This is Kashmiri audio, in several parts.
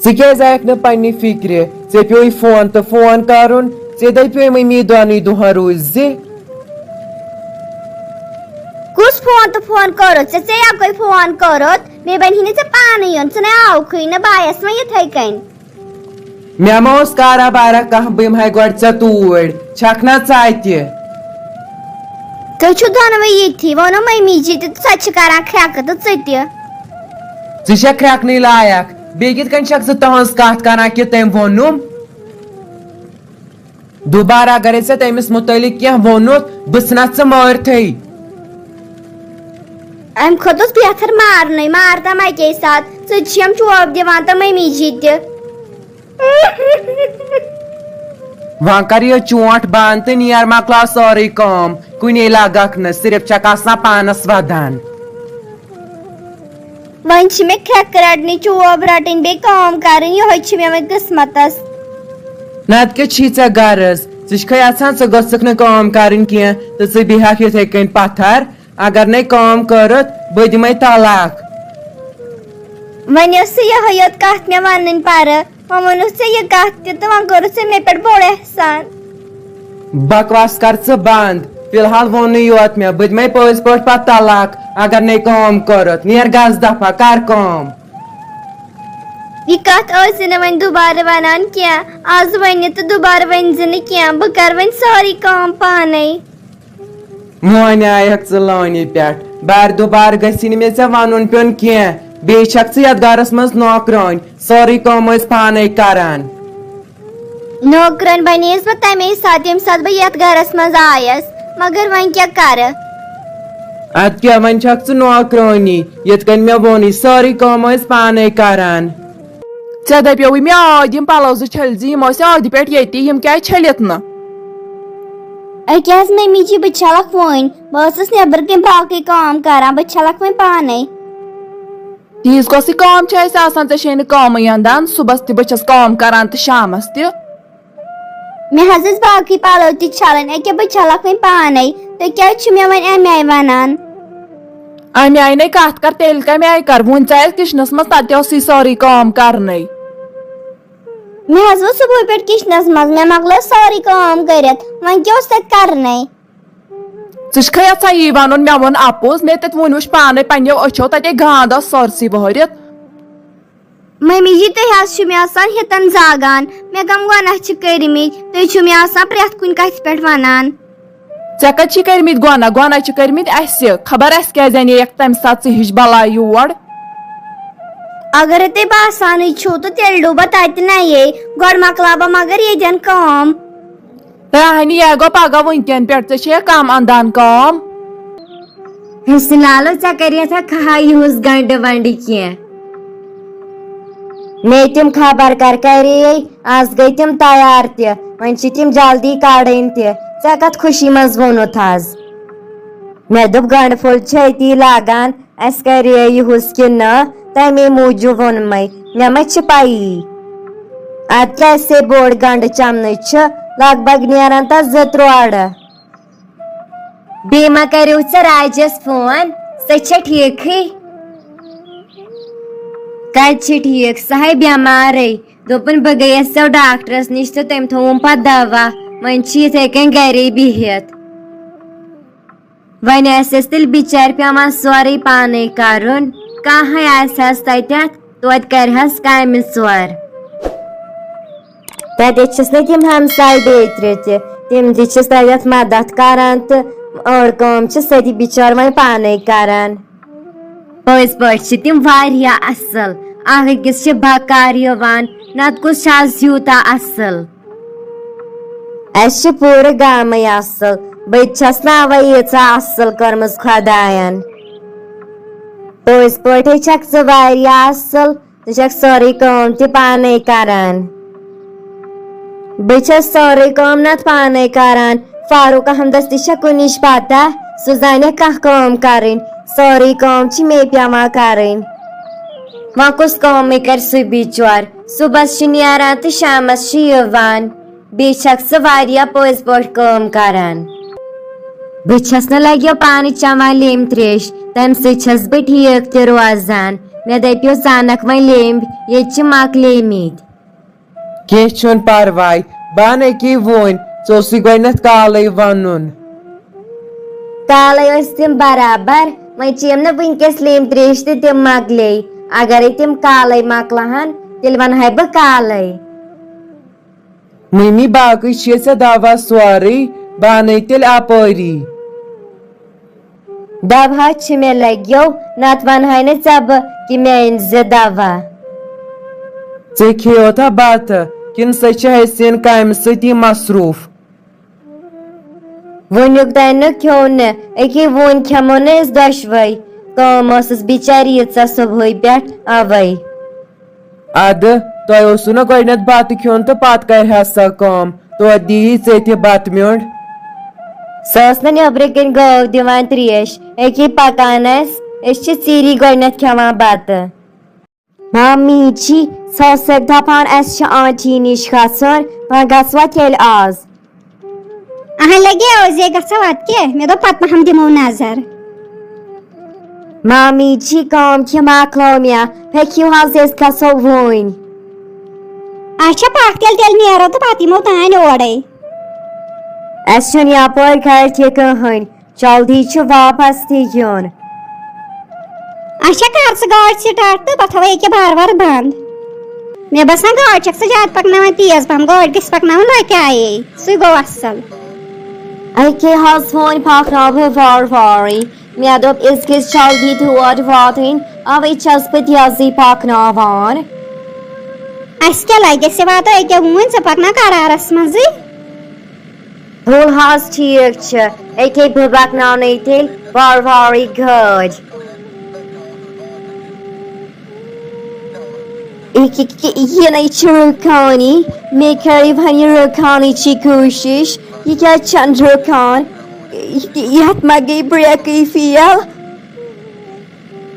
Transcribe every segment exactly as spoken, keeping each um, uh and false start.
ژٕ کیازِ آیکھ نہٕ پننہِ فکرِ؟ ژےٚ پیوٚوُے فون تہٕ فون کرُن۔ ژےٚ دپیوٚوُے ممی دۄنٕے دۄہن روٗزِ زِ۔ کُس فون تہٕ فون کوٚرُتھ ژےٚ؟ ژےٚ یکوے فون کوٚرُتھ، مےٚ بنہِ نہٕ ژےٚ پانے یُن، ژٕ نے آوکھٕے نہٕ، بہٕ آیس وۄنۍ یِتھے کٔنۍ۔ مےٚ ما اوس کارا بارا کانٛہہ، بہٕ یِمہٕ ہا گۄڈٕ ژےٚ توٗرۍ، چھکھ نا ژٕ اتہِ؟ تُہۍ چھِو دۄنوَے ییٚتھی، ووٚنُم مٔمی جی تہِ تہٕ سۄ تہِ چھِ کران کھرٛٮ۪کہٕ تہٕ ژٕ تہِ۔ ژٕ چھکھ کھرٛٮ۪کنٕے لایق، بیٚیہِ کِتھ کٔنۍ چھکھ ژٕ تٕہٕنٛز کتھ کران کہِ تٔمۍ ووٚنُم؟ دوبارٕ اگرے ژےٚ تٔمِس مُتعلق کینٛہہ ووٚنُتھ، بہٕ ژھٕنتھ ژٕ مٲرتھٕے۔ امہِ کھۄتہٕ اوس بہتر مارنٕے، مارتم اکے ساتہٕ، ژٕ تہِ چھِم چوب دِوان تہٕ مٔمی جی تہِ۔ وۄنۍ کر یہِ چونٛٹھ بنٛد تہٕ نیر مۄکلاو سٲرٕے کٲم، کُنے لگکھ نہٕ، صرف چھکھ آسان پانس ودان۔ وۄنۍ چھِ مےٚ کھرٛٮ۪کہٕ رٹنہِ، چوب رٹٕنۍ، بیٚیہِ کٲم کرٕنۍ، یِہوٚے چھِ مےٚ وۄنۍ قٕسمتس۔ نتہٕ کیٛاہ چھی ژےٚ غرض؟ ژٕ چھکھے یژھان ژٕ گٔژھکھ نہٕ کٲم کرٕنۍ کینٛہہ تہٕ ژٕ بیٚہکھ یِتھے کٔنۍ پتھر؟ اگر نے کٲم کٔرٕتھ، بہٕ دِمے طلاق۔ وۄنۍ ٲس سۄ یِہوٚے یوت کتھ مےٚ ونٕنۍ پرٕ۔ وۄنۍ ووٚنُتھ ژےٚ یہِ کتھ تہِ تہٕ وۄنۍ کوٚرُتھ ژےٚ مےٚ پٮ۪ٹھ بوٚڑ احسان۔ بکواس کر ژٕ بنٛد، فی الحال ووٚنُے یوت مےٚ، بہٕ دِمے پٔزۍ پٲٹھۍ پتہٕ طلاق اگر نے کٲم کٔرٕتھ۔ نیر گس دفعہ، کر کٲم۔ یہِ کتھ ٲسۍ زِ نہٕ وۄنۍ دُبارٕ ونان کینٛہہ، از ونہِ تہٕ دُبارٕ ؤنۍ زِ نہٕ کینٛہہ، بہٕ کرٕ وۄنۍ سٲرٕے کٲم پانے۔ مونہِ آیکھ ژٕ لٲنہِ پٮ۪ٹھ، بارِ دُبارٕ گژھی نہٕ مےٚ ژےٚ ونُن پیوٚن کینٛہہ۔ بیٚیہِ چھکھ ژٕ یتھ گرس منٛز نوکرٲنۍ، سٲرٕے کٲم ٲسۍ پانے کران۔ نوکرٲنۍ بنییس بہٕ تمے ساتہٕ، ییٚمہِ ساتہٕ بہٕ یتھ گرس منٛز آیس، مگر وۄنۍ کیٛاہ کرٕ؟ ادٕ کیٛاہ، وۄنۍ چھکھ ژٕ نوکرٲنی، یِتھ کٔنۍ مےٚ ووٚنُے، سٲرٕے کٲم ٲسۍ پانے کران۔ ژےٚ دپیووُے مےٚ ٲدۍ یِم پلو زٕ چھٔلۍ زِ، یِم ٲسۍ ٲدِ پٮ۪ٹھ ییٚتی، یِم کیٛازِ چھٔلِتھ نہٕ؟ أکیٛاہ حظ مٔمی جی، بہٕ چھلکھ وۄنۍ، بہٕ ٲسٕس نیٚبرٕ کِنۍ باقٕے کٲم کران، بہٕ چھلکھ وۄنۍ پانے۔ تیٖژ کۄسٕے کٲم چھِ اَسہِ آسان، ژےٚ چھے نہٕ کٲمٕے اَندان، صُبحس تہِ بہٕ چھَس کٲم کران تہٕ شامَس تہِ۔ مےٚ حظ ٲسۍ باقٕے پلو تہِ چھلٕنۍ، أکیٛاہ بہٕ چھلکھ وۄنۍ پانے، تُہۍ کیٛازِ چھِو مےٚ وۄنۍ اَمہِ آیہِ وَنان؟ اَمہِ آیہِ نے کَتھ کر، تیٚلہِ کَمہِ آیہِ کر؟ وُنہِ ژایَس کِچنَس منٛز، تَتہِ ٲسٕے سٲرٕے کٲم کرنَے۔ مےٚ حظ ووت صُبحٲے پٮ۪ٹھ کِچنَس منٛز، مےٚ مۄکلٲو سٲرٕے کٲم کٔرِتھ، وۄنۍ کیٛاہ اوس تَتہِ کرنَے؟ ژٕ چھکھا یژھان یی ونُن، مےٚ ووٚن اپُز، مےٚ تتہِ وُنہِ وُچھ پانے پننیو أچھو، تتے گانٛد ٲس سٲرسٕے وہرِتھ۔ ممی جی، تُہۍ حظ چھِو مےٚ آسان ہِتن زاگان، مےٚ کم گۄناہ چھِ کٔرمٕتۍ، تُہۍ چھِو مےٚ آسان پرٛٮ۪تھ کُنہِ کتھِ پٮ۪ٹھ ونان۔ ژےٚ کتہِ چھی کٔرمٕتۍ گۄناہ؟ گۄناہ چھِ کٔرمٕتۍ اسہِ، خبر اسہِ کیازِ انے یکھ تمہِ ساتہٕ ژٕ ہِش بلاے یور۔ اگرے تۄہہِ باسانٕے چھُو تہٕ تیٚلہِ ڈوٗبہ تتہِ نَیے، گۄڈٕ مۄکلاو بہٕ مگر ییٚتٮ۪ن کٲم۔ راہنی، یہِ گوٚو پگاہ وٕنکٮ۪ن پٮ۪ٹھ، ژےٚ چھےٚ کم اندان کٲم؟ حسن لالو، ژےٚ کریتھا کھہہ یِہُس گنڈٕ ونڈٕ کینٛہہ؟ مےٚ تِم خبر کر کرے، از گٔے تِم تیار تہِ، وۄنۍ چھِ تِم جلدی کڑٕنۍ تہِ۔ ژےٚ کتھ خوشی منٛز ووٚنُتھ از؟ مےٚ دوٚپ گنڈٕ پھوٚل چھِ أتی لاگان، اسہِ کرے یِہُس کِنہٕ نہ، تمے موٗجوٗب ووٚنمے۔ مےٚ ما چھِ پَیی۔ ادٕ کیٛاہ، سے بوٚڑ گنڈٕ چمنٕچ چھِ لگ بگ نیران تتھ زٕ ترٛوڑٕ۔ بیٚیہِ ما کریو ژےٚ راجس فون؟ سۄ چھےٚ ٹھیٖکھٕے؟ کتہِ چھِ ٹھیٖک؟ سۄ ہے بٮ۪مارٕے۔ دوٚپُن بہٕ گٔیس ژےٚ ڈاکٹرس نِش تہٕ تٔمۍ تھووُم پتہٕ دوا۔ وۄنۍ چھِ یِتھے کٔنۍ گرے بِہِتھ۔ وۄنۍ آسٮ۪س تیٚلہِ بِچارِ پٮ۪وان سورُے پانے کرُن۔ کانٛہہ ہے آسہِ ہس تتٮ۪تھ، توتہِ کرِ ہس کامہِ ژور۔ تتٮ۪تھ چھِس نہٕ تِم ہمساے بیترِ تہِ، تِم تہِ چھِس تتٮ۪تھ مدد کران تہٕ أڑ کٲم چھِ سۄ تہِ بِچٲر وۄنۍ پانے کران۔ پٔزۍ پٲٹھۍ چھِ تِم واریاہ اصل، اکھ أکِس چھِ بکار یِوان، نتہٕ کُس چھِ از یوٗتاہ اصل؟ اسہِ چھِ پوٗرٕ گامٕے اصل، بہٕ تہِ چھس نہٕ اوے ییٖژاہ اصل کٔرمٕژ خۄداین۔ پٔزۍ پٲٹھۍ چھکھ ژٕ واریاہ اصل، ژٕ چھکھ سٲرٕے کٲم تہِ پانے کران۔ بہٕ چھَس سٲرٕے کٲم نتہٕ پانے کران۔ فاروق احمدس تہِ چھےٚ کُنِچ پتہ، سُہ زانہِ کانٛہہ کٲم کرٕنۍ۔ سٲرٕے کٲم چھِ مے پٮ۪وان کرٕنۍ۔ وۄنۍ کُس کٲمٕے کرِ سُہ بِچور؟ صُبحس چھُ نیران تہٕ شامس چھُ یِوان۔ بیٚیہِ چھکھ ژٕ واریاہ پٔزۍ پٲٹھۍ کٲم کران۔ بہٕ چھَس نہٕ لگیو پانہٕ چٮ۪وان لیٚمبۍ تریش، تَمہِ سۭتۍ چھَس بہٕ ٹھیٖک تہِ روزان۔ مےٚ دٔپِو ژٕ اَنَکھ وۄنۍ لیٚمبۍ، ییٚتہِ چھِ مۄکلیمٕتۍ۔ کینٛہہ چھُنہٕ پرواے، بہٕ اَنہٕ أکی وُنۍ، ژےٚ اوسُے گۄڈٕنٮ۪تھ کالَے وَنُن۔ کالَے ٲسۍ تِم برابر، وۄنۍ چیٚیَم نہٕ وٕنکیٚس لیٚمبۍ ترٛیش تہٕ تِم مۄکلے۔ اگرے تِم کالَے مۄکلاہَن، تیٚلہِ وَنہٕ ہاے بہٕ کالَے۔ مٔمی، باقٕے چھِ ژےٚ دوا سورُے، بہٕ اَنَے تیٚلہِ اَپٲری۔ دوا چھِ مےٚ لَگیو، نَتہٕ وَنہٕ ہاے نہٕ ژےٚ بہٕ کہِ مےٚ أنۍ زِ دوا۔ ژےٚ کھیوتھا بَتہٕ، کِنہٕ سۄ چھِ حسین کامہِ سۭتی مصروٗف؟ وٕنیُک تام نہٕ کھیوٚو نہٕ، أکی وۄنۍ کھٮ۪مو نہٕ أسۍ دۄشوَے۔ کٲم ٲسٕس بِچارِ ییٖژاہ صُبحٲے پٮ۪ٹھ، اَوَے۔ اَدٕ، تۄہہِ اوسوُ نہ گۄڈٕنٮ۪تھ بَتہٕ کھیوٚن تہٕ پَتہٕ کَرِ ہا سۄ کٲم؟ توتہِ دِیی ژےٚ تہِ بَتہٕ میوٚنٛڈ۔ سۄ ٲس نہٕ نیٚبرٕ کِنۍ گٲو دِوان ترٛیش۔ أکی پَکان ٲسۍ، أسۍ چھِ ژیٖری گۄڈٕنٮ۪تھ کھٮ۪وان بَتہٕ۔ مامی جی، سۄ ٲس اَسہِ دَپان اَسہِ چھِ آنٹی نِش گژھُن، وۄنۍ گژھوا تیٚلہِ آز؟ اہن لگے اوزے گژھو ادٕ کیٛاہ، مےٚ دوٚپ پتہٕ ما ہم دِمو نظر۔ مامی جی، کٲم چھِ مۄکلٲو مےٚ، پٔکِو حظ أسۍ گژھو وۄنۍ۔ اچھا پکھ تیٚلہِ، تیٚلہِ نیرو تہٕ پتہٕ یِمو تانۍ اورے۔ اَسہِ چھُنہٕ یپٲرۍ گرِ تہِ کٕہٕنۍ، جلدی چھُ واپس تہِ یُن۔ اچھا کر ژٕ گٲڑۍ سٹارٹ تہٕ بہٕ تھاوے ییٚکیٛاہ بار بار بنٛد۔ مےٚ باسان گٲڑۍ چھکھ ژٕ زیادٕ پکناوان تیز پہم، گٲڑۍ گٔژھ پکناوٕنۍ لۄتہِ آیے، سُے گوٚو اصل۔ اکے حظ وۄنۍ پکناوٕ بہٕ وارٕ وارٕے۔ مےٚ دوٚپ أسۍ گٔژھۍ جلدی تور واتٕنۍ، اوے چھس بہٕ تیزٕے پکناوان۔ اسہِ کیٛاہ لگہِ، أسۍ واتو أکیٛاہ وُنۍ، ژٕ پکناو قرارس منٛزٕے۔ تُل حظ ٹھیٖک چھُ، أکے بہٕ پکناونَے تیٚلہِ وارٕ وارٕے گٲڑۍ۔ یہِ کہِ-، کہِ-، یہِ نَے چھِ رُکانٕے، مےٚ کَرے وۄنۍ یہِ رُکاونٕچی کوٗشِش، یہِ کیٛازِ چھَنہٕ رُکان؟ یہِ-، یَتھ ما گٔے برٛیکٕے فیل؟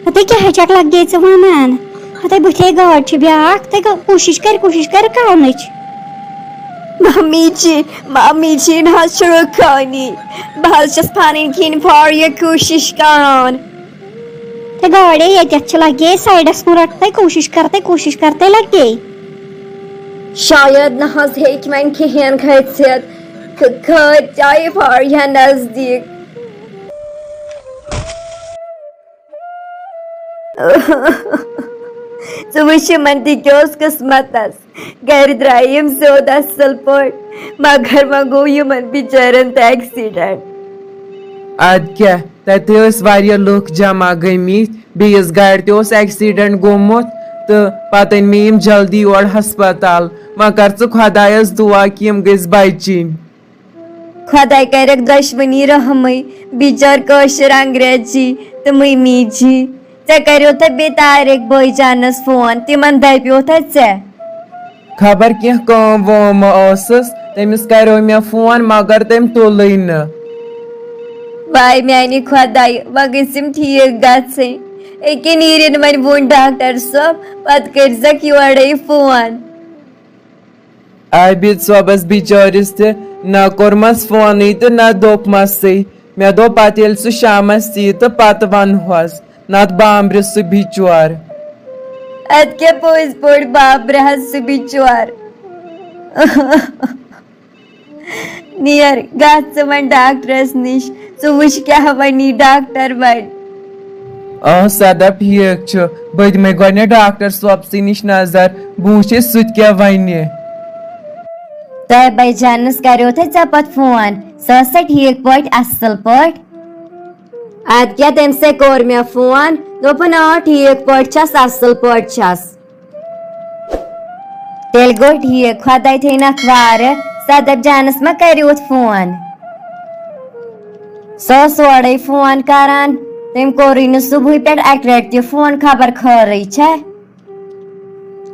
ہتے کیٛاہ ہیٚچھکھ لگ گٔے ژٕ وَنان؟ ہتے بُتھے گٲڑۍ چھِ بیٛاکھ، تہٕ کوٗشِش کَر، کوٗشِش کَر کَرنٕچ۔ مامی جی، مامی جی نہ حظ چھِ رُکٲنی۔ بہٕ حظ چھَس پَنٕنۍ کِنۍ واریاہ کوٗشِش کَران۔ تہٕ گاڑے ییٚتٮ۪تھ چھِ لگے سایڈس کُن رٹتَے کوٗشِش کرتَے کوٗشِش کرتَے لگے۔ شاید نہ حظ ہیٚکہِ وۄنۍ کِہیٖنۍ گٔژھِتھ۔ خٲر چاہے واریاہ نزدیٖک۔ ژٕ وٕچھ یِمن تہِ کیٛاہ اوس قٕسمتس۔ گرِ درٛایہِ یِم سیوٚد اصل پٲٹھۍ، مگر وۄنۍ گوٚو یِمن بِچارٮ۪ن تہِ ایکسیڈنٹ۔ ادٕ کیٛاہ، تتہِ ٲسۍ واریاہ لُکھ جمع گٔمٕتۍ، بیٚیِس گاڑِ تہِ اوس ایکسیڈنٹ گوٚمُت، تہٕ پتہٕ أنۍ مےٚ یِم جلدی یور ہسپتال۔ وۄنۍ کر ژٕ خۄدایس دُعا کہِ یِم گٔژھۍ بچِنۍ۔ خۄداے کرٮ۪کھ دۄشوٕنی رحمٕے، بِچار کٲشِر انگریزی تہٕ مٔمی جی۔ ژےٚ کریوتھا بیٚیہِ طارق بٲے جانس فون، تِمن دپیوتھا ژےٚ؟ خبر کینٛہہ کٲم وٲم ما ٲسٕس، تٔمِس کریو مےٚ فون مگر تٔمۍ تُلٕے نہٕ۔ واے میانہِ خۄدایہِ، وۄنۍ گٔژھِم ٹھیٖک گژھٕنۍ۔ أکے نیرِن وۄنۍ وُن ڈاکٹر صٲب، پتہٕ کٔرزٮ۪کھ یورے فون۔ عابد صٲبس بِچٲرِس تہِ نہ کوٚرمس فونٕے تہٕ نہ دوٚپمسٕے۔ مےٚ دوٚپ پتہٕ ییٚلہِ سُہ شامس یی تہٕ پتہٕ ونہوس، نتہٕ بامبرِ سُہ بِچور۔ ادٕ کیٛاہ پٔزۍ پٲٹھۍ بامبرِ حظ سُہ بِچور۔ نیر، گژھ ژٕ وۄنۍ ڈاکٹرس نِش، ژٕ وٕچھ کیٛاہ ونی ڈاکٹر وۄنۍ۔ آ سدا، ٹھیٖک چھُ، بہٕ دِمے گۄڈٕنٮ۪تھ ڈاکٹر صٲبسٕے نِش نظر، بہٕ وٕچھے سُہ تہِ کیٛاہ ونہِ۔ طیبہ جانس کریو تۄہہِ ژےٚ پتہٕ فون، سۄ ٲسا ٹھیٖک پٲٹھۍ، اصل پٲٹھۍ؟ ادٕ کیٛاہ، تٔمۍ سے کوٚر مےٚ فون، دوٚپُن، آ، ٹھیٖک پٲٹھۍ چھس، اصل پٲٹھۍ چھس۔ تیٚلہِ گوٚو ٹھیٖک، خۄداے تھٲینَکھ وارٕ۔ صدف جانَس ما کَریوتھ فون؟ سۄ ٲس اورَے فون کَران، تٔمۍ کوٚرُے نہٕ صُبحٕے پٮ۪ٹھ اَکہِ لَٹہِ تہِ فون، خبر خٲرٕے چھےٚ۔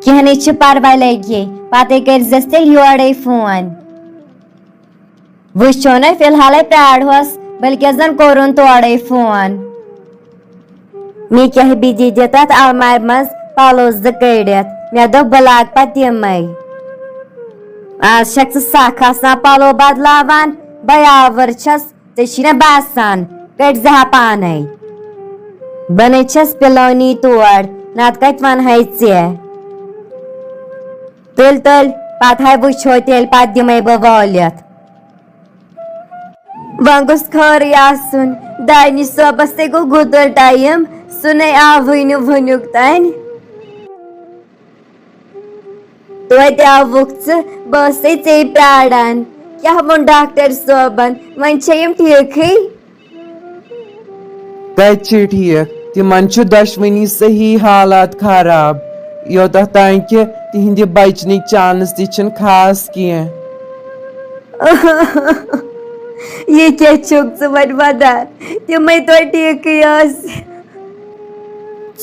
کینٛہہ نہٕ چھِ پَرواے، لَگہِ پَتَے کٔرۍزٮ۪س تیٚلہِ یورَے فون۔ وٕچھو نہ، فی الحالے پرٛارہوس، بلکہِ زن کوٚرُن تورے فون۔ مےٚ کیٛاہ بِدی دِ تتھ المارِ منٛز پلو زٕ کٔڑِتھ، مےٚ دوٚپ بہٕ لاگہٕ پتہٕ تِمے۔ آز چھکھ ژٕ سکھ آسان پلو بدلاوان، بے آور چھس، ژےٚ چھی نہ باسان، کٔڑۍ زِ ہا پانے۔ بہٕ نے چھس پلٲنی تور، نتہٕ کتہِ ونہے ژےٚ؟ تُل تُل، پتہٕ ہاے وٕچھو تیٚلہِ، پتہٕ دِمے بہٕ وٲلِتھ۔ وۄنۍ گوٚژھ خٲرٕے آسُن، دانِش صٲبس تہِ گوٚو گُتُل ٹایم، سُہ نے آوٕے نہٕ وٕنیُک تانۍ۔ توتہِ آوُکھ ژٕ، بہٕ ٲسٕے ژے پیاران۔ کیٛاہ ووٚن ڈاکٹر صٲبن؟ وۄنۍ چھا یِم ٹھیٖکھٕے؟ کتہِ چھِ ٹھیٖک؟ تِمن چھُ دۄشوٕنی صحیح حالات خراب، یوٚتتھ تام کہِ تِہنٛدِ بچنٕکۍ چانس تہِ چھِنہٕ خاص کینٛہہ۔ یہِ کیٛاہ چھُکھ ژٕ وۄنۍ ودان؟ تِمے توتہِ ٹھیٖکھٕے ٲسۍ۔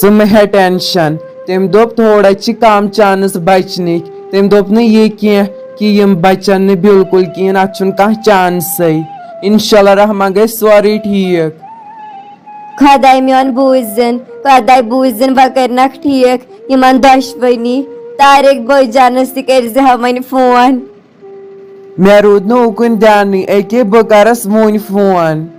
ژٕ مہ ہےٚ ٹینشن۔ تٔمۍ دوٚپ تھوڑا چھِ کم چانس بچنٕکۍ۔ تٔمۍ دوٚپ نہٕ یہِ کینٛہہ کہِ یِم بچن نہٕ بالکل کِہیٖنۍ، اتھ چھُنہٕ کانٛہہ چانسٕے۔ انشاءاللہ رحمان گژھِ سورُے ٹھیٖک۔ خۄداے میون بوٗزِن، خۄداے بوٗزِن، وۄنۍ کٔرنکھ ٹھیٖک یِمن دۄشوٕنی۔ طارق بٲے جانس تہِ کٔرزِ ہا وۄنۍ فون۔ مےٚ روٗد نہٕ اُکُن دیانٕے، أکے بہٕ کرس وُنۍ فون۔